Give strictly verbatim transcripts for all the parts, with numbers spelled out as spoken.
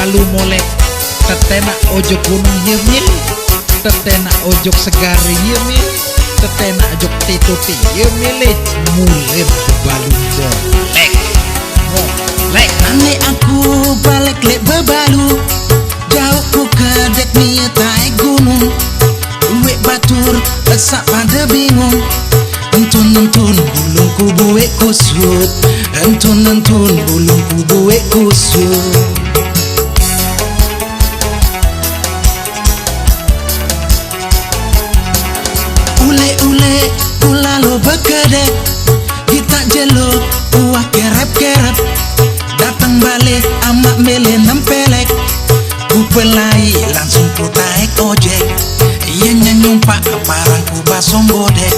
Lu molek, tetenak ojok gunung ye milih, tetenak ojok segare ye milih, tetenak ojok tituti ye milih, mulim bebalu molek. Molek. Ane aku balek lek bebalu, jauh ku kedek ni taek gunung, uwek batur, esak pada bingung. Entun-entun bulungku buwek kusut, entun-entun bulungku buwek kusut. Ule-ule ulalo bekedek, gitak jelo uwak kerep-kerep. Datang balik amak mele nempelek, ku pelai langsung ku taek ojek. Iya nyanyumpak parang ku basong bodek.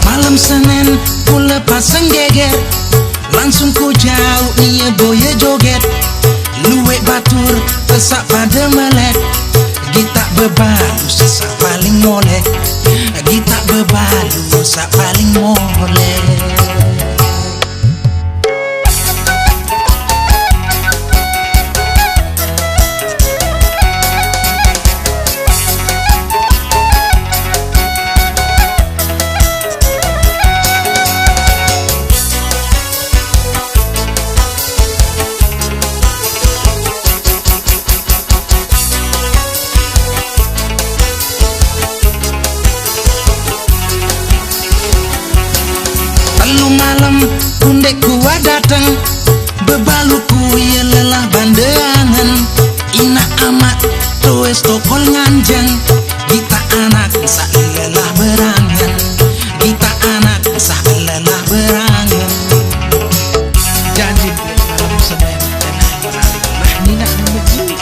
Malam Senin ku lepas senggeger, langsung ku jauh iye boye joget. Luwek batur, esak pada melek, gitak bebalu sesak paling molek, gitak bebalu sak paling molek. Telu malam undek kuat dateng, bebaluku ye lelah bandeangan. Inak amak toes tokol nganjang, gitak anak sak lelah berangan, gitak anak sak lelah berangan. Janji malam Senin, tenang meralik lah nina nunggu.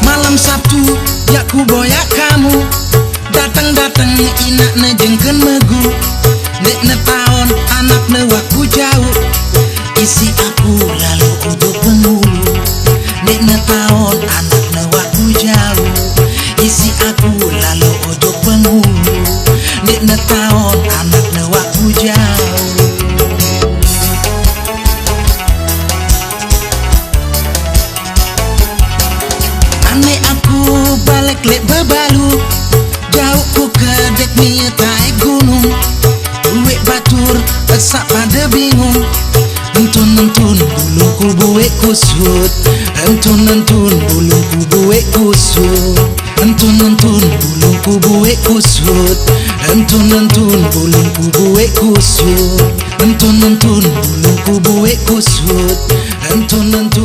Malam Sabtu, ya ku boyak kamu. Dateng-dateng inak ne jengken megu. Nek ne taon anak ne waku jauh. Isi aku lalu ujung pengulu. Nek ne taon anak ne waku jauh. Isi aku lalu ujung pengulu. Nek ne taon anak ne waku jauh. Ane aku balek lek bebalu, jauh ku kedek ni taek gunung. Uwek batur, esak pada bingung. Entun-entun bulungku buwek kusut, entun-entun bulungku buwek kusut. Entun-entun bulungku buwek kusut, entun-entun bulungku buwek kusut. Entun-entun bulungku buwek kusut, entun-entun